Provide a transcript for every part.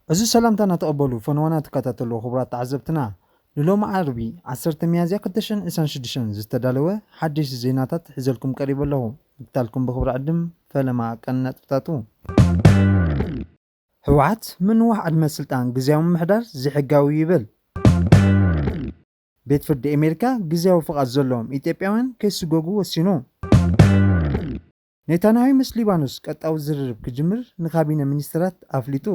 እዚ ሰላምታና ተቐበሉ ፈነዋና ትከታተሉ ክቡራት ተዓዘብትና፣ ንሎሚ ዓርቢ ዓሰርተ ሚያዝያ ክልተ ሽሕን ዕስራን ሽዱሽተን ዝተዳለወ ሓደሽቲ ዜናታት ሒዘልኩም ቀሪበ ኣለኹ። ምክታልኩም ብኽብሪ ዕድም። ፈለማ ቀን ነጥብታቱ። ህወሓት ምንዋሕ ዕድመ ስልጣን ግዝያዊ ምምሕዳር ዘይሕጋዊ ይብል። ቤት ፍርዲ ኣሜሪካ ግዝያዊ ፍቓድ ዘለዎም ኢትዮጵያውያን ከይስጎጉ ወሲኑ። ኔታንያሁ ምስ ሊባኖስ ቀጣዊ ዝርርብ ክጅምር ንካቢነ ሚኒስትራት ኣፍሊጡ።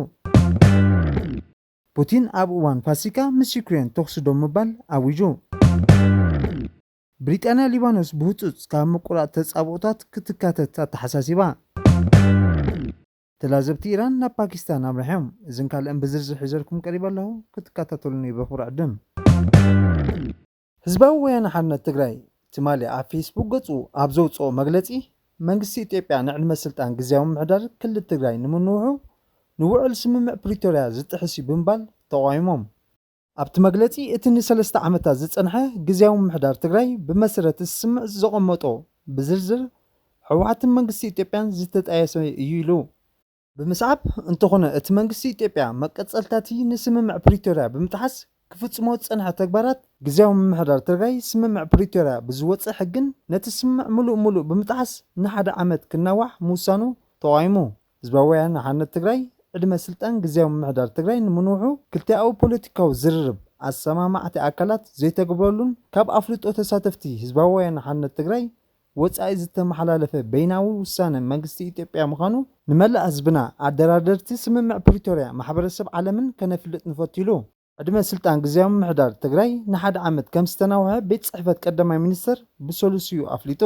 ፑቲን ኣብ እዋን ፋሲካ ምስ ዩክሬን ተኹሲ ደው ምባል ኣዊጁ። ብሪጣንያ ሊባኖስ ብህጹጽ ካብ ምቁራጽ ተጻብኦታት ክትካተት ኣተሓሳሲባ። ተላዘብቲ ኢራን ናብ ፓኪስታን ኣምሪሖም። እዝን ካልእን ብዝርዝር ሒዘልኩም ቀሪበ ኣለኹ፣ ክትከታተሉኒ ብኽብሪ ዕድም። ህዝባዊ ወያነ ሓርነት ትግራይ ትማሊ ኣብ ፌስቡክ ገጹ ኣብ ዘውጽኦ መግለጺ፣ መንግስቲ ኢትዮጵያ ንዕድመ ስልጣን ግዝያዊ ምምሕዳር ክልል ትግራይ ንምንውሑ ንውዕል ስምምዕ ፕሪቶርያ ዝጥሕስ እዩ ብምባል ተቓዊሞም። ኣብቲ መግለጺ፣ እቲ ንሰለስተ ዓመታት ዝጸንሐ ግዝያዊ ምምሕዳር ትግራይ ብመሰረት እቲ ስምምዕ ዘቐመጦ ብዝርዝር ህወሓትን መንግስቲ ኢትዮጵያን ዝተጣየሰ እዩ ኢሉ። ብምስዓብ፣ እንተኾነ እቲ መንግስቲ ኢትዮጵያ መቀጸልታቲ ንስምምዕ ፕሪቶርያ ብምጥሓስ ክፍጽሞ ዝጸንሐ ተግባራት፣ ግዝያዊ ምምሕዳር ትግራይ ስምምዕ ፕሪቶርያ ብዝወጸ ሕግን ነቲ ስምምዕ ምሉእ ምሉእ ብምጥሓስ ንሓደ ዓመት ክናዋሕ ምውሳኑ ተቓዊሙ። ህዝባዊ ወያነ ሓርነት ትግራይ ዕድመ ስልጣን ግዝያዊ ምምሕዳር ትግራይ ንምንውሑ ክልቲኣዊ ፖለቲካዊ ዝርርብ ኣሰማማዕቲ ኣካላት ዘይተግብረሉን ካብ ኣፍልጦ ተሳተፍቲ ህዝባዊ ወያነ ሓርነት ትግራይ ወጻኢ ዝተመሓላለፈ በይናዊ ውሳነ መንግስቲ ኢትዮጵያ ምዃኑ ንመላእ ህዝብና ኣደራደርቲ ስምምዕ ፕሪቶርያ ማሕበረሰብ ዓለምን ከነፍልጥ ንፈቱ ኢሉ። ዕድመ ስልጣን ግዝያዊ ምምሕዳር ትግራይ ንሓደ ዓመት ከም ዝተናውሐ ቤት ጽሕፈት ቀዳማይ ሚኒስትር ብሰሉስ እዩ ኣፍሊጡ።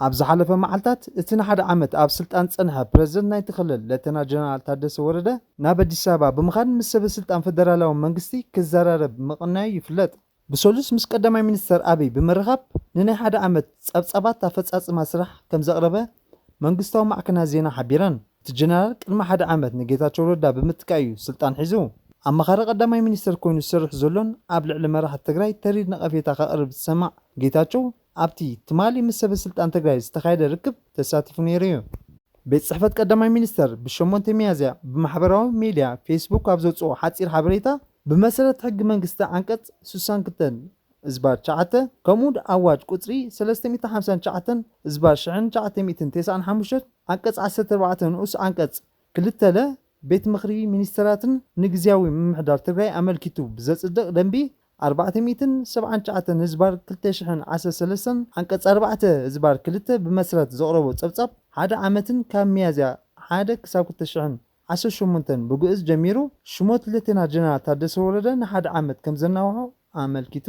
ኣብ ዝሓለፈ መዓልታት እቲ ንሓደ ዓመት ኣብ ስልጣን ዝጸንሐ ፕረዚደንት ናይቲ ክልል ሌተና ጀነራል ታደሰ ወረደ ናብ ኣዲስ ኣበባ ብምኻድ ምስ ሰበ ስልጣን ፈደራላዊ መንግስቲ ክዘራረብ ምቕናዩ ይፍለጥ። ብሰሉስ ምስ ቀዳማይ ሚኒስተር ኣቢይ ብምርኻብ ንናይ ሓደ ዓመት ጸብጻባት ኣፈጻጽማ ስራሕ ከም ዘቕረበ መንግስታዊ ማዕከናት ዜና ሓቢረን። እቲ ጀነራል ቅድሚ ሓደ ዓመት ንጌታቸው ረዳ ብምትካእ እዩ ስልጣን ሒዙ። ኣማኻሪ ቀዳማይ ሚኒስተር ኮይኑ ዝሰርሕ ዘሎን ኣብ ልዕሊ መራሕቲ ትግራይ ተሪር ነቐፌታ ከቕርብ ዝሰማዕ ጌታቸው ኣብቲ ትማሊ ምስ ሰበ ስልጣን ትግራይ ዝተኻየደ ርክብ ተሳቲፉ ነይሩ እዩ። ቤት ጽሕፈት ቀዳማይ ሚኒስተር ብሸሞንተ ሚያዝያ ብማሕበራዊ ሚድያ ፌስቡክ ኣብ ዘውጽኦ ሓጺር ሓበሬታ፣ ብመሰረት ሕጊ መንግስቲ ዓንቀጽ ስሳን ክልተን እዝባር ትሽዓተ፣ ከምኡ እውን ኣዋጅ ቁጽሪ ሰለስተ ሚእቲ ሓምሳን ትሽዓተን እዝባር ሽሕን ትሽዓተ ሚእትን ተስዓን ሓሙሽተን ዓንቀጽ ዓሰርተ ኣርባዕተ ንኡስ ዓንቀጽ ክልተ ለ ቤት ምኽሪ ሚኒስተራትን ንግዝያዊ ምምሕዳር ትግራይ ኣመልኪቱ ብዘጽድቕ ደንቢ ኣርባዕተ ሚእትን ሰብዓን ትሽዓተን ህዝባር ክልተ ሽሕን ዓሰርተ ሰለስተን ዓንቀጽ ኣርባዕተ ህዝባር ክልተ ብመሰረት ዘቕረቦ ጸብጻብ ሓደ ዓመትን ካብ ሚያዝያ ሓደ ክሳብ ክልተ ሽሕን ዓሰርተ ሸሞንተን ብግእዝ ጀሚሩ ሽሞት ሌተና ጀነራል ታደሰ ወረደ ንሓደ ዓመት ከም ዘናውሖ ኣመልኪቱ።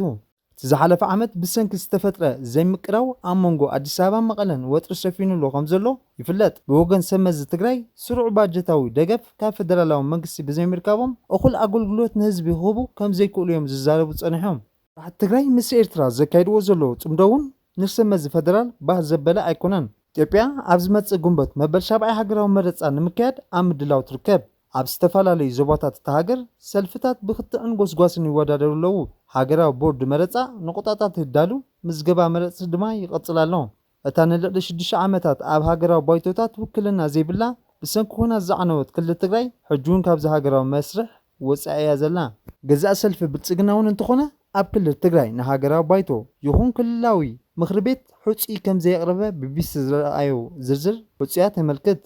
እቲ ዝሓለፈ ዓመት ብሰንኪ ዝተፈጥረ ዘይምቅራው ኣብ መንጎ ኣዲስ ኣበባን መቐለን ወጥሪ ሰፊኑሉ ከም ዘሎ ይፍለጥ። ብወገን ሰብ መዚ ትግራይ ስሩዕ ባጀታዊ ደገፍ ካብ ፈደራላዊ መንግስቲ ብዘይምርካቦም እኹል ኣገልግሎት ንህዝቢ ክህቡ ከም ዘይክእሉ እዮም ዝዛረቡ ጸኒሖም። መራሕቲ ትግራይ ምስ ኤርትራ ዘካይድዎ ዘለዉ ጽምዶ እውን ንሰብ መዚ ፈደራል ባህ ዘበለ ኣይኮነን። ኢትዮጵያ ኣብ ዝመጽእ ግንቦት መበል ሻብዓይ ሃገራዊ መረጻ ንምክያድ ኣብ ምድላው ትርከብ። ኣብ ዝተፈላለዩ ዞባታት እታ ሃገር ሰልፍታት ብክትዕን ጎስጓስን ይወዳደሩ ኣለዉ። ሃገራዊ ቦርድ መረጻ ንቆጣጣት ህዳሉ፣ ምዝገባ መረጽቲ ድማ ይቐጽል ኣሎ። እታ ንልዕሊ ሽዱሽተ ዓመታት ኣብ ሃገራዊ ባይቶታት ውክልና ዘይብላ ብሰንኪ ኲናት ዝዓነወት ክልል ትግራይ፣ ሕጂ እውን ካብዚ ሃገራዊ መስርሕ ወጻኢ እያ ዘላ። ገዛእ ሰልፊ ብልጽግና እውን እንተኾነ ኣብ ክልል ትግራይ ንሃገራዊ ባይቶ ይኹን ክልላዊ ምኽሪ ቤት ሕጹይ ከም ዘየቕረበ ቢቢሲ ዝረኣዮ ዝርዝር ሕጹያት የመልክት።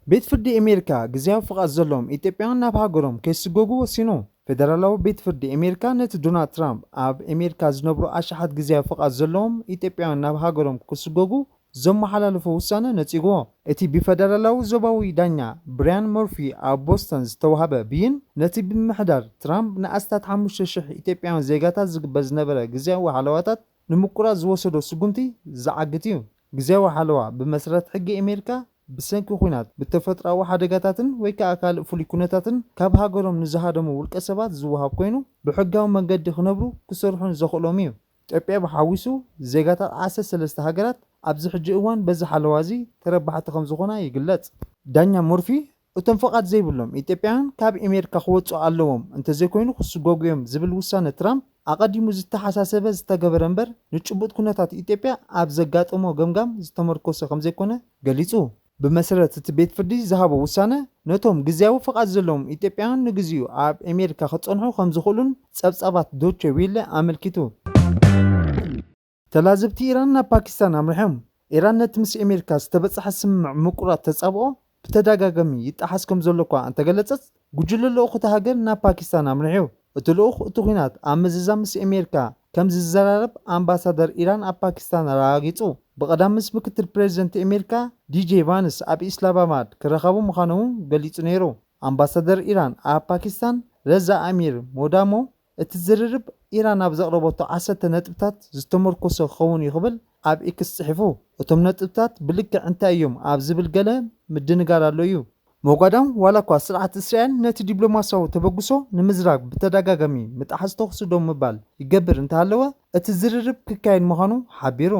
ቤት ፍርዲ ኣሜሪካ ግዝያዊ ፍቓድ ዘለዎም ኢትዮጵያውያን ናብ ሃገሮም ከይስጎጉ ወሲኑ። ፌደራላዊ ቤት ፍርዲ ኣሜሪካ ነቲ ዶናልድ ትራምፕ ኣብ ኣሜሪካ ዝነብሩ ኣሽሓት ግዝያዊ ፍቓድ ዘለዎም ኢትዮጵያውያን ናብ ሃገሮም ክስጎጉ ዘመሓላለፎ ውሳነ ነጺግዎ። እቲ ብፈደራላዊ ዞባዊ ዳኛ ብራያን መርፊ ኣብ ቦስተን ዝተዋህበ ብይን፣ ነቲ ብምምሕዳር ትራምፕ ንኣስታት ሓሙሽተ ሽሕ ኢትዮጵያውያን ዜጋታት ዝግበር ዝነበረ ግዝያዊ ሓለዋታት ንምቁራጽ ዝወሰዶ ስጉምቲ ዝዓግት እዩ። ግዝያዊ ሓለዋ ብመሰረት ሕጊ ኣሜሪካ ብሰንኪ ኲናት፣ ብተፈጥሮኣዊ ሓደጋታትን ወይ ከኣ ካልእ ፍሉይ ኩነታትን ካብ ሃገሮም ንዝሃደሙ ውልቀ ሰባት ዝወሃብ ኮይኑ፣ ብሕጋዊ መንገዲ ክነብሩ ክሰርሑን ዘኽእሎም እዩ። ኢትዮጵያ ብሓዊሱ ዜጋታት ዓሰርተ ሰለስተ ሃገራት ኣብዚ ሕጂ እዋን በዚ ሓለዋ እዚ ተረባሕቲ ከም ዝኾና ይግለጽ። ዳኛ ሞርፊ፣ እቶም ፍቓድ ዘይብሎም ኢትዮጵያውያን ካብ ኣሜሪካ ክወጹ ኣለዎም፣ እንተዘይኮይኑ ክስጎጉ እዮም ዝብል ውሳነ ትራምፕ ኣቐዲሙ ዝተሓሳሰበ ዝተገበረ እምበር ንጭቡጥ ኩነታት ኢትዮጵያ ኣብ ዘጋጠሞ ገምጋም ዝተመርኮሰ ከም ዘይኮነ ገሊጹ። ብመሰረት እቲ ቤት ፍርዲ ዝሃቦ ውሳነ፣ ነቶም ግዝያዊ ፍቓድ ዘለዎም ኢትዮጵያውያን ንግዚኡ ኣብ ኣሜሪካ ክጸንሑ ከም ዝኽእሉን ጸብጻባት ዶቼ ዊለ ኣመልኪቱ። ተላዘብቲ ኢራን ናብ ፓኪስታን ኣምሪሖም። ኢራን ነቲ ምስ ኣሜሪካ ዝተበጽሐ ስምምዕ ምቁራጽ ተጻብኦ ብተደጋጋሚ ይጠሓስ ከም ዘሎ እኳ እንተገለጸት፣ ጉጅለ ልኡኽ እታ ሃገር ናብ ፓኪስታን ኣምሪሑ። እቲ ልኡኽ እቲ ኲናት ኣብ ምዝዛም ምስ ኣሜሪካ ከም ዝዘራረብ ኣምባሳደር ኢራን ኣብ ፓኪስታን ኣረጋጊጹ። ብቐዳም ምስ ምክትል ፕሬዚደንት ኣሜሪካ ዲጄ ቫንስ ኣብ ኢስላማባድ ክራኸቡ ምዃኖም እውን ገሊጹ ነይሩ። ኣምባሳደር ኢራን ኣብ ፓኪስታን ረዛ ኣሚር ሞዳሞ፣ እቲ ዝርርብ ኢራን ኣብ ዘቕረበቶ ዓሰርተ ነጥብታት ዝተመርኮሰ ክኸውን እዩ ክብል ኣብ ኤክስ ጽሒፉ። እቶም ነጥብታት ብልክዕ እንታይ እዮም ኣብ ዝብል ገለ ምድንጋር ኣሎ እዩ። ሞጋዳም ዋላ እኳ ስርዓት እስራኤል ነቲ ዲፕሎማስያዊ ተበግሶ ንምዝራግ ብተደጋጋሚ ምጥሓስ ተኹሲ ደው ምባል ይገብር እንተሃለወ፣ እቲ ዝርርብ ክካየድ ምዃኑ ሓቢሩ።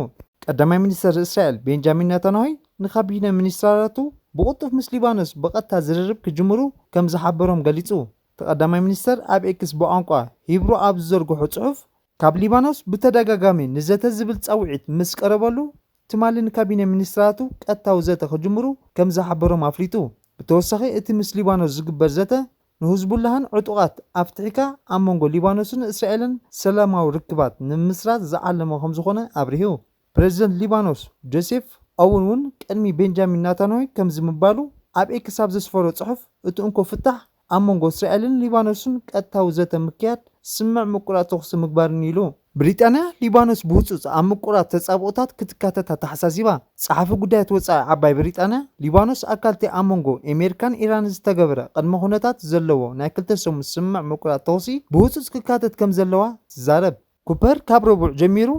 ቀዳማይ ሚኒስተር እስራኤል ቤንጃሚን ናታንያሁ ንካቢነ ሚኒስተራቱ ብቕልጡፍ ምስ ሊባኖስ ብቐጥታ ዝርርብ ክጅምሩ ከም ዝሓበሮም ገሊጹ። እቲ ቀዳማይ ሚኒስተር ኣብ ኤክስ ብቋንቋ ሂብሩ ኣብ ዝዘርግሖ ጽሑፍ፣ ካብ ሊባኖስ ብተደጋጋሚ ንዘተ ዝብል ጻውዒት ምስ ቀረበሉ፣ ትማሊ ንካቢነ ሚኒስትራቱ ቀጥታዊ ዘተ ክጅምሩ ከም ዝሓበሮም ኣፍሊጡ። ብተወሳኺ፣ እቲ ምስ ሊባኖስ ዝግበር ዘተ ንህዝቡላህን ዕጡቓት ኣፍትሒካ ኣብ መንጎ ሊባኖስን እስራኤልን ሰላማዊ ርክባት ንምምስራት ዝዓለመ ከም ዝኾነ ኣብሪሁ። ፕሬዚደንት ሊባኖስ ጆሴፍ ኣውን እውን ቅድሚ ቤንጃሚን ናታንያሁ ከምዚ ምባሉ ኣብ ኤክስ ኣብ ዘስፈሮ ጽሑፍ፣ እቲ እንኮ ፍታሕ ኣብ መንጎ እስራኤልን ሊባኖስን ቀጥታዊ ዘተ ምክያድ፣ ስምምዕ ምቁራጽ ተኹሲ ምግባርን ኢሉ። ብሪጣንያ ሊባኖስ ብህጹጽ ኣብ ምቁራጽ ተጻብኦታት ክትካተት ኣተሓሳሲባ። ጸሓፊ ጉዳያት ወጻኢ ዓባይ ብሪጣንያ፣ ሊባኖስ ኣካልቲ ኣብ መንጎ ኣሜሪካን ኢራን ዝተገበረ ቅድመ ኩነታት ዘለዎ ናይ ክልተ ሰሙን ስምምዕ ምቁራጽ ተኹሲ ብህጹጽ ክካተት ከም ዘለዋ ትዛረብ። ኩፐር ካብ ረቡዕ ጀሚሩ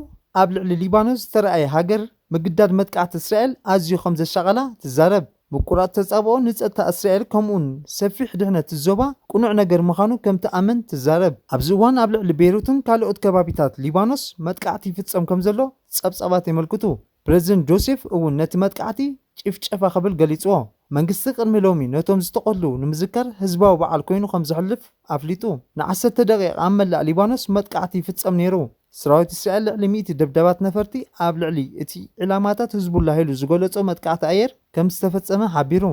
ኣብ ልዕሊ ሊባኖስ ዝተረኣየ ሃገር ምግዳድ መጥቃዕቲ እስራኤል ኣዝዩ ከም ዘሻቐላ ትዛረብ። ምቁራጽ ተጻብኦ ንጸጥታ እስራኤል ከምኡውን ሰፊሕ ድሕነት ዞባ ቅኑዕ ነገር ምዃኑ ከም ትኣምን ትዛረብ። ኣብዚ እዋን ኣብ ልዕሊ ቤይሩትን ካልኦት ከባቢታት ሊባኖስ መጥቃዕቲ ይፍጸም ከም ዘሎ ጸብጻባት የመልክቱ። ፕሬዚደንት ጆሴፍ እውን ነቲ መጥቃዕቲ ጭፍጨፋ ክብል ገሊጽዎ። መንግስቲ ቅድሚ ሎሚ ነቶም ዝተቐትሉ ንምዝካር ህዝባዊ በዓል ኮይኑ ከም ዘሕልፍ ኣፍሊጡ። ንዓሰርተ ደቂቕ ኣብ መላእ ሊባኖስ መጥቃዕቲ ይፍጸም ነይሩ። ሰራዊት እስራኤል ልዕሊ ሚእቲ ደብዳባት ነፈርቲ ኣብ ልዕሊ እቲ ዕላማታት ህዝቡላህ ኢሉ ዝገለጾ መጥቃዕቲ ኣየር ከም ዝተፈጸመ ሓቢሩ።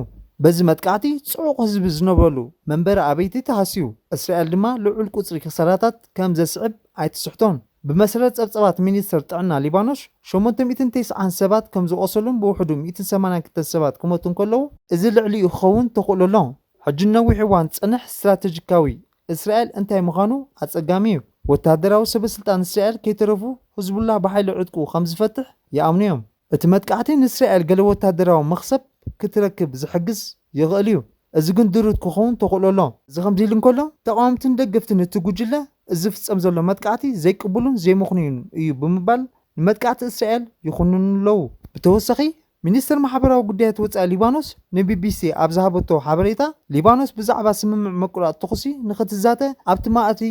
በዚ መጥቃዕቲ ጽዑቕ ህዝቢ ዝነብረሉ መንበሪ ኣበይቲ ተሃስዩ። እስራኤል ድማ ልዑል ቁጽሪ ክሳራታት ከም ዘስዕብ ኣይትስሕቶን። ብመሰረት ጸብጻባት ሚኒስተር ጥዕና ሊባኖስ፣ ሸሞንተ ሚእትን ተስዓን ሰባት ከም ዝቖሰሉን ብውሕዱ ሚእትን ሰማንያን ክልተን ሰባት ክሞቱ እንከለዉ፣ እዚ ልዕሊኡ ክኸውን ተኽእሎ ኣሎ። ሕጂ ንነዊሕ እዋን ዝጸንሕ ስትራተጂካዊ እስራኤል እንታይ ምዃኑ ኣጸጋሚ እዩ። ወተሃደራዊ ሰበስልጣን እስራኤል ከይተረፉ፣ ህዝቡላህ ብሓይሊ ዕጥቁ ከም ዝፈትሕ ይኣምኑ እዮም። እቲ መጥቃዕቲ ንእስራኤል ገለ ወተሃደራዊ መኽሰብ ክትረክብ ዝሕግዝ ይኽእል እዩ። እዚ ግን ድሩት ክኸውን ተኽእሎ ኣሎ። እዚ ከምዚ ኢሉ እንከሎ፣ ተቓወምትን ደገፍትን እቲ ጉጅለ፣ እዚ ዝፍጸም ዘሎ መጥቃዕቲ ዘይቅቡልን ዘይምኽኑይን እዩ ብምባል ንመጥቃዕቲ እስራኤል ይኹንኑ ኣለዉ። ብተወሳኺ፣ ሚኒስተር ማሕበራዊ ጉዳያት ወጻኢ ሊባኖስ ንቢቢሲ ኣብ ዝሃበቶ ሓበሬታ፣ ሊባኖስ ብዛዕባ ስምምዕ ምቁራጽ ተኹሲ ንኽትዛተ ኣብቲ ማእቲ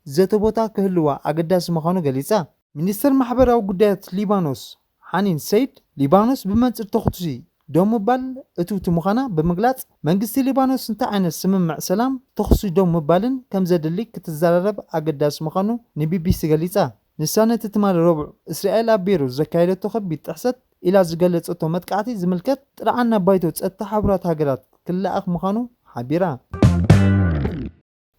ዘተ ቦታ ክህልዋ ኣገዳሲ ምዃኑ ገሊጻ። ሚኒስተር ማሕበራዊ ጉዳያት ሊባኖስ ሓኒን ሰይድ፣ ሊባኖስ ብመንጽር ተኹሲ ደው ምባል እትውቲ ምዃና ብምግላጽ፣ መንግስቲ ሊባኖስ እንታይ ዓይነት ስምምዕ ሰላም ተኹሲ ደው ምባልን ከም ዘድሊ ክትዘራረብ ኣገዳሲ ምዃኑ ንቢቢሲ ገሊጻ። ንሳ ነቲ ትማሊ ረቡዕ እስራኤል ኣብ ቤይሩት ዘካየደቶ ከቢድ ጥሕሰት ኢላ ዝገለጸቶ መጥቃዕቲ ዝምልከት ጥርዓን ናብ ባይቶ ጸጥታ ሕቡራት ሃገራት ክለኣኽ ምዃኑ ሓቢራ።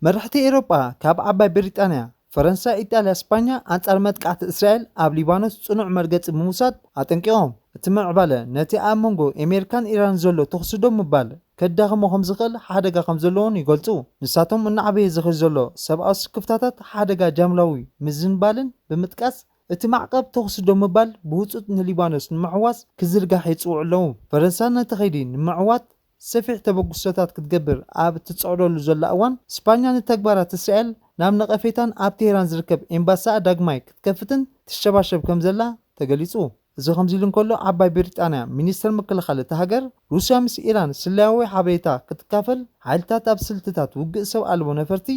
መራሕቲ ኤውሮጳ ካብ ዓባይ ብሪጣንያ፣ ፈረንሳ፣ ኢጣልያ፣ ስፓኛ ኣንጻር መጥቃዕቲ እስራኤል ኣብ ሊባኖስ ጽኑዕ መርገጺ ብምውሳድ ኣጠንቂቖም። እቲ ምዕባለ ነቲ ኣብ መንጎ ኣሜሪካን ኢራን ዘሎ ተኹሲ ደው ምባል ከዳኽሞ ከም ዝኽእል ሓደጋ ከም ዘለዎን ይገልጹ። ንሳቶም እናዓበየ ዝኸድ ዘሎ ሰብኣዊ ስክፍታታት ሓደጋ ጃምላዊ ምዝንባልን ብምጥቃስ፣ እቲ ማዕቀብ ተኹሲ ደው ምባል ብህጹጽ ንሊባኖስ ንምሕዋስ ክዝርጋሕ ይጽውዑ ኣለዉ። ፈረንሳ ነቲ ከይዲ ንምዕዋት ሰፊሕ ተበግሶታት ክትገብር ኣብ እትጽዕረሉ ዘላ እዋን፣ ስፓኛ ንተግባራት እስራኤል ናብ ነቐፌታን ኣብ ቴህራን ዝርከብ ኤምባሳኣ ዳግማይ ክትከፍትን ትሸባሸብ ከም ዘላ ተገሊጹ። እዚ ከምዚ ኢሉ እንከሎ፣ ዓባይ ብሪጣንያ ሚኒስተር ምክልኻል እታ ሃገር፣ ሩስያ ምስ ኢራን ስለያዊ ሓበሬታ ክትካፈል፣ ሓይልታት ኣብ ስልትታት ውግእ ሰብ ኣልቦ ነፈርቲ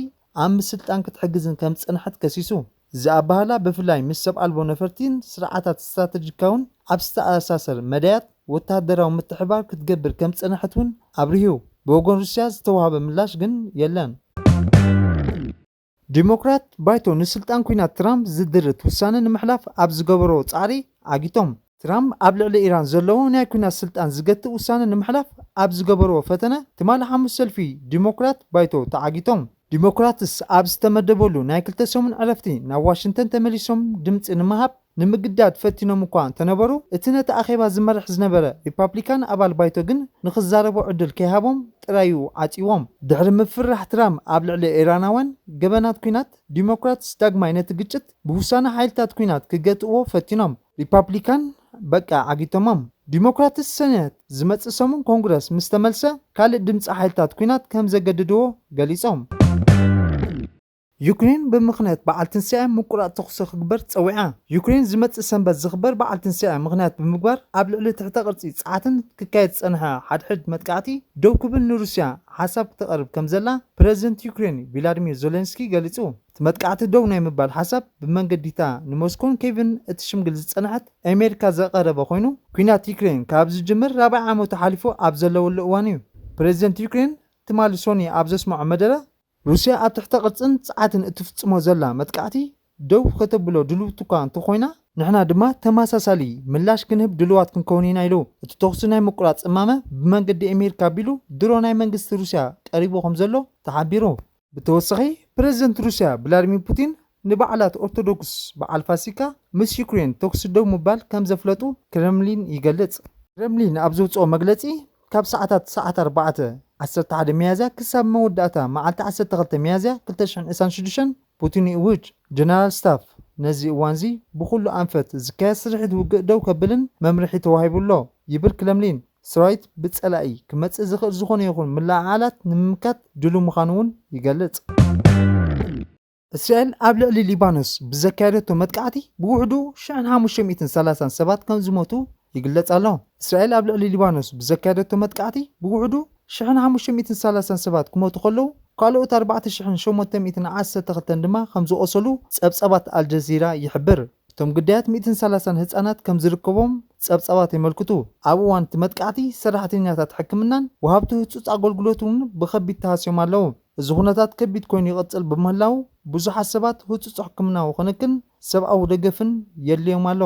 ኣብ ምስልጣን ክትሕግዝን ከም ዝጸንሐት ከሲሱ። እዚ ኣባህላ ብፍላይ ምስ ሰብ ኣልቦ ነፈርቲን ስርዓታት ስትራተጂካውን ኣብ ዝተኣሳሰር መዳያት ወተሃደራዊ ምትሕብባር ክትገብር ከም ዝጸንሐት እውን ኣብሪሁ። ብወገን ሩስያ ዝተዋህበ ምላሽ ግን የለን። ዲሞክራት ባይቶ ንስልጣን ኲናት ትራምፕ ዝድርት ውሳነ ንምሕላፍ ኣብ ዝገበሮ ጻዕሪ ዓጊቶም። ትራምፕ ኣብ ልዕሊ ኢራን ዘለዎ ናይ ኲናት ስልጣን ዝገትእ ውሳነ ንምሕላፍ ኣብ ዝገበርዎ ፈተነ፣ ትማሊ ሓሙስ ሰልፊ ዲሞክራት ባይቶ ተዓጊቶም። ዲሞክራትስ ኣብ ዝተመደበሉ ናይ ክልተ ሰሙን ዕረፍቲ ናብ ዋሽንግተን ተመሊሶም ድምፂ ንምሃብ ንምግዳድ ፈቲኖም እኳ እንተነበሩ፣ እቲ ነቲ ኣኼባ ዝመርሕ ዝነበረ ሪፓብሊካን ኣባል ባይቶ ግን ንኽዛረቡ ዕድል ከይሃቦም ጥራዩ ዓጽይዎም። ድሕሪ ምፍርራሕ ትራምፕ ኣብ ልዕሊ ኢራናውያን ገበናት ኲናት፣ ዲሞክራትስ ዳግማይ ነቲ ግጭት ብውሳነ ሓይልታት ኲናት ክገትእዎ ፈቲኖም። ሪፓብሊካን በቃ ዓጊቶሞም። ዲሞክራትስ ሰኔት ዝመጽእ ሰሙን ኮንግረስ ምስ ተመልሰ ካልእ ድምጺ ሓይልታት ኲናት ከም ዘገድድዎ ገሊጾም። ዩክሬን ብምኽንያት በዓል ትንሳኤ ምቁራጽ ተኹሲ ክግበር ጸዊዓ። ዩክሬን ዝመጽእ ሰንበት ዝኽበር በዓል ትንሳኤ ምኽንያት ብምግባር ኣብ ልዕሊ ትሕተ ቅርጺ ጸዓትን ክካየድ ዝጸንሐ ሓድሕድ መጥቃዕቲ ደው ክብል ንሩስያ ሓሳብ ክተቐርብ ከም ዘላ ፕረዚደንት ዩክሬን ቪላድሚር ዜሌንስኪ ገሊጹ። እቲ መጥቃዕቲ ደው ናይ ምባል ሓሳብ ብመንገዲታ ንሞስኮን ኬቭን እትሽምግል ዝጸንሐት ኣሜሪካ ዘቐረበ ኮይኑ፣ ኲናት ዩክሬን ካብ ዝጅምር ራብዓይ ዓመቱ ሓሊፉ ኣብ ዘለወሉ እዋን እዩ። ፕረዚደንት ዩክሬን ትማሊ ሶኒ ኣብ ዘስምዖ መደረ፣ ሩስያ ኣብ ትሕተ ቅርጽን ጸዓትን እትፍጽሞ ዘላ መጥቃዕቲ ደው ከተብሎ ድልውቲ እኳ እንተኾይና፣ ንሕና ድማ ተመሳሳሊ ምላሽ ክንህብ ድልዋት ክንከውን ኢና ኢሉ። እቲ ተኹሲ ናይ ምቁራጽ እማመ ብመንገዲ ኣሜሪካ ኣቢሉ ድሮ ናይ መንግስቲ ሩስያ ቀሪቡ ከም ዘሎ ተሓቢሩ። ብተወሳኺ፣ ፕረዚደንት ሩስያ ቭላድሚር ፑቲን ንበዓላት ኦርቶዶክስ በዓል ፋሲካ ምስ ዩክሬን ተኹሲ ደው ምባል ከም ዘፍለጡ ክረምሊን ይገልጽ። ክረምሊን ኣብ ዘውጽኦ መግለጺ፣ ካብ ሰዓታት ሰዓት ኣርባዕተ ዓሰርተ ሓደ ሚያዝያ ክሳብ መወዳእታ መዓልቲ ዓሰርተ ክልተ ሚያዝያ ክልተ ሽሕን ዕስራን ሽዱሽተን ፑቲን ይእውጅ። ጀነራል ስታፍ ነዚ እዋንዚ ብኹሉ ኣንፈት ዝካየድ ስርሒት ውግእ ደው ከብልን መምርሒ ተዋሂቡ ኣሎ ይብል ክረምሊን። ሰራዊት ብጸላኢ ክመጽእ ዝኽእል ዝኾነ ይኹን ምልዕዓላት ንምምካት ድሉው ምዃኑ እውን ይገልጽ። እስራኤል ኣብ ልዕሊ ሊባኖስ ብዘካየደቶ መጥቃዕቲ ብውሕዱ ሽሕን ሓሙሽተ ሚእትን ሰላሳን ሰባት ከም ዝሞቱ ይግለጽ ኣሎ። እስራኤል ኣብ ልዕሊ ሊባኖስ ብዘካየደቶ መጥቃዕቲ ብውሕዱ ሽሕን ሓሙሽተ ሚእትን ሰላሳን ሰባት ክሞቱ ከለዉ፣ ካልኦት ኣርባዕተ ሽሕን ሸሞንተ ሚእትን ዓሰርተ ክልተን ድማ ከም ዝቖሰሉ ጸብጻባት ኣልጀዚራ ይሕብር። እቶም ግዳያት ሚእትን ሰላሳን ህጻናት ከም ዝርከቦም ጸብጻባት የመልክቱ። ኣብ እዋን እቲ መጥቃዕቲ፣ ሰራሕተኛታት ሕክምናን ወሃብቲ ህጹጽ ኣገልግሎት እውን ብኸቢድ ተሃስዮም ኣለዉ። እዚ ኩነታት ከቢድ ኮይኑ ይቕጽል ብምህላዉ፣ ብዙሓት ሰባት ህጹጽ ሕክምናዊ ክንክን ሰብኣዊ ደገፍን የድልዮም ኣሎ።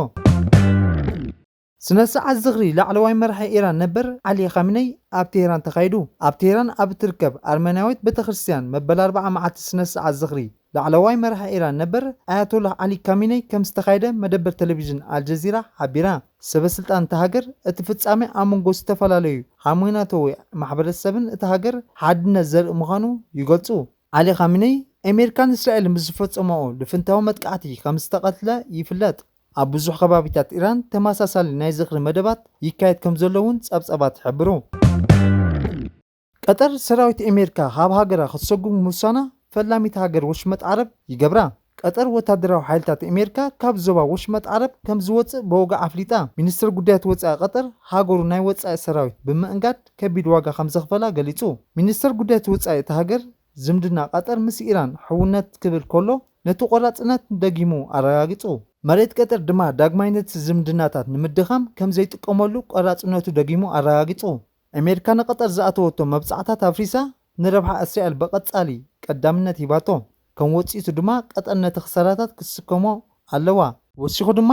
ስነ ስርዓት ዝኽሪ ላዕለዋይ መራሒ ኢራን ነበር ዓሊ ኻሚነይ ኣብ ቴህራን ተኻይዱ። ኣብ ቴህራን ኣብ እትርከብ ኣርመናዊት ቤተክርስትያን መበል ኣርብዓ መዓልቲ ስነ ስርዓት ዝኽሪ ላዕለዋይ መራሒ ኢራን ነበር ኣያቶላህ ዓሊ ካሚነይ ከም ዝተኻየደ መደበር ቴሌቪዥን ኣልጀዚራ ሓቢራ። ሰበ ስልጣን እታ ሃገር እቲ ፍጻሜ ኣብ መንጎ ዝተፈላለዩ ሃይማኖታዊ ማሕበረሰብን እታ ሃገር ሓድነት ዘርኢ ምዃኑ ይገልጹ። ዓሊ ኻሚነይ ኣሜሪካን እስራኤልን ብዝፈጸመኦ ልፍንታዊ መጥቃዕቲ ከም ዝተቐትለ ይፍለጥ። ኣብ ብዙሕ ከባቢታት ኢራን ተመሳሳሊ ናይ ዝኽሪ መደባት ይካየድ ከም ዘሎ እውን ጸብጻባት ይሕብሩ። ቀጠር ሰራዊት ኣሜሪካ ካብ ሃገራ ክትሰጉም ምውሳና ፈላሚት ሃገር ወሽመጥ ዓረብ ይገብራ። ቀጠር ወታደራዊ ሓይልታት ኣሜሪካ ካብ ዞባ ወሽመጥ ዓረብ ከም ዝወጽእ ብወግዒ ኣፍሊጣ። ሚኒስትር ጉዳያት ወጻኢ ቀጠር ሃገሩ ናይ ወጻኢ ሰራዊት ብምእንጋድ ከቢድ ዋጋ ከም ዘኽፈላ ገሊጹ። ሚኒስትር ጉዳያት ወጻኢ እታ ሃገር ዝምድና ቀጠር ምስ ኢራን ሕውነት ክብል ከሎ ነቲ ቆራጽነት ደጊሙ ኣረጋጊጹ። መሬት ቀጠር ድማ ዳግማይ ነቲ ዝምድናታት ንምድኻም ከም ዘይጥቀመሉ ቆራጽነቱ ደጊሙ ኣረጋጊጹ። ኣሜሪካ ንቀጠር ዝኣተወቶ መብጻዕታት ኣፍሪሳ ንረብሓ እስራኤል ብቐጻሊ ቀዳምነት ሂባቶ። ከም ወጽኢቱ ድማ ቀጠር ነቲ ክሳራታት ክትስከሞ ኣለዋ። ወሲኹ ድማ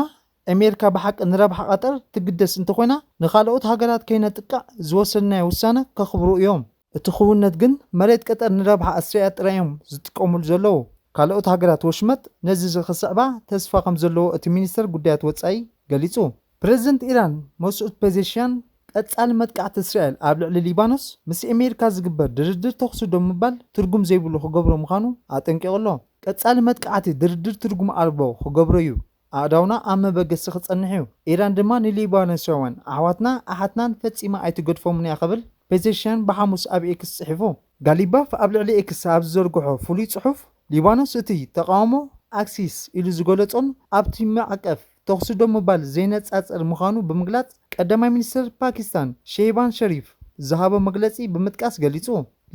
ኣሜሪካ ብሓቂ ንረብሓ ቀጠር ትግደስ እንተኾይና ንኻልኦት ሃገራት ከይነጥቅዕ ዝወሰድናዮ ውሳነ ከኽብሩ እዮም። እቲ ክውነት ግን መሬት ቀጠር ንረብሓ ኣስሪያ ጥራይ እዮም ዝጥቀሙሉ ዘለዉ። ካልኦት ሃገራት ወሽመጥ ነዚ ክስዕባ ተስፋ ከም ዘለዎ እቲ ሚኒስተር ጉዳያት ወጻኢ ገሊጹ። ፕረዚደንት ኢራን መስዑድ ፔዜሽያን ቀጻሊ መጥቃዕቲ እስራኤል ኣብ ልዕሊ ሊባኖስ ምስ ኣሜሪካ ዝግበር ድርድር ተኹሲ ደው ምባል ትርጉም ዘይብሉ ክገብሮ ምዃኑ ኣጠንቂቑ ኣሎ። ቀጻሊ መጥቃዕቲ ድርድር ትርጉም ኣልቦ ክገብሮ እዩ። ኣእዳውና ኣብ መበገሲ ክጸንሕ እዩ። ኢራን ድማ ንሊባኖሳውያን ኣሕዋትና ኣሓትናን ፈጺማ ኣይትገድፎምን እያ ክብል ፔዜሽያን ብሓሙስ ኣብ ኤክስ ጽሒፉ። ጋሊባፍ ኣብ ልዕሊ ኤክስ ኣብ ዝዘርግሖ ፍሉይ ጽሑፍ፣ ሊባኖስ እቲ ተቃውሞ ኣክሲስ ኢሉ ዝገለጾን ኣብቲ ማዕቀፍ ተኹሲ ደው ምባል ዘይነጻጸር ምዃኑ ብምግላጽ፣ ቀዳማይ ሚኒስትር ፓኪስታን ሼህባን ሸሪፍ ዝሃቦ መግለጺ ብምጥቃስ ገሊጹ።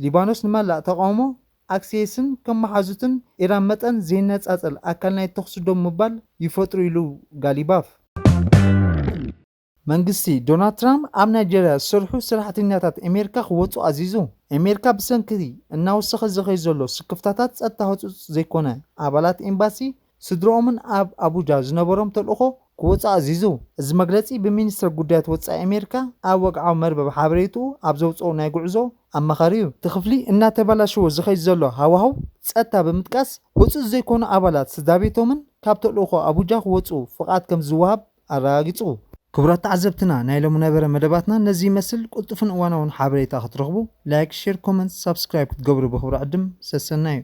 ሊባኖስ ንመላእ ተቃውሞ ኣክሲስን ከም መሓዙትን ኢራን መጠን ዘይነጻጸር ኣካል ናይ ተኹሲ ደው ምባል ይፈጥሩ ኢሉ ጋሊባፍ። መንግስቲ ዶናልድ ትራምፕ ኣብ ናይጀርያ ዝሰርሑ ሰራሕተኛታት ኣሜሪካ ክወጹ ኣዚዙ። ኣሜሪካ ብሰንኪ እናወሰኸ ዝኸይ ዘሎ ስክፍታታት ጸጥታ ህጹጽ ዘይኮነ ኣባላት ኤምባሲ ስድረኦምን ኣብ ኣቡጃ ዝነበሮም ተልእኾ ክወጽእ ኣዚዙ። እዚ መግለጺ ብሚኒስትር ጉዳያት ወጻኢ ኣሜሪካ ኣብ ወግዓዊ መርበብ ሓበሬትኡ ኣብ ዘውጽኦ ናይ ጉዕዞ ኣማኻሪ እዩ። እቲ ክፍሊ እናተበላሸወ ዝኸይድ ዘሎ ሃዋህው ጸጥታ ብምጥቃስ፣ ህጹጽ ዘይኮኑ ኣባላት ስድራ ቤቶምን ካብ ተልእኾ ኣቡጃ ክወጽኡ ፍቓድ ከም ዝወሃብ ኣረጋጊጹ። ክቡራት ተዓዘብትና፣ ናይ ሎሚ ነበረ መደባትና ነዚ ይመስል። ቅልጡፍን እዋናውን ሓበሬታ ክትረኽቡ ላይክ፣ ሼር፣ ኮመንት፣ ሳብስክራይብ ክትገብሩ ብኽብሪ ዕድም ሰሰናዩ።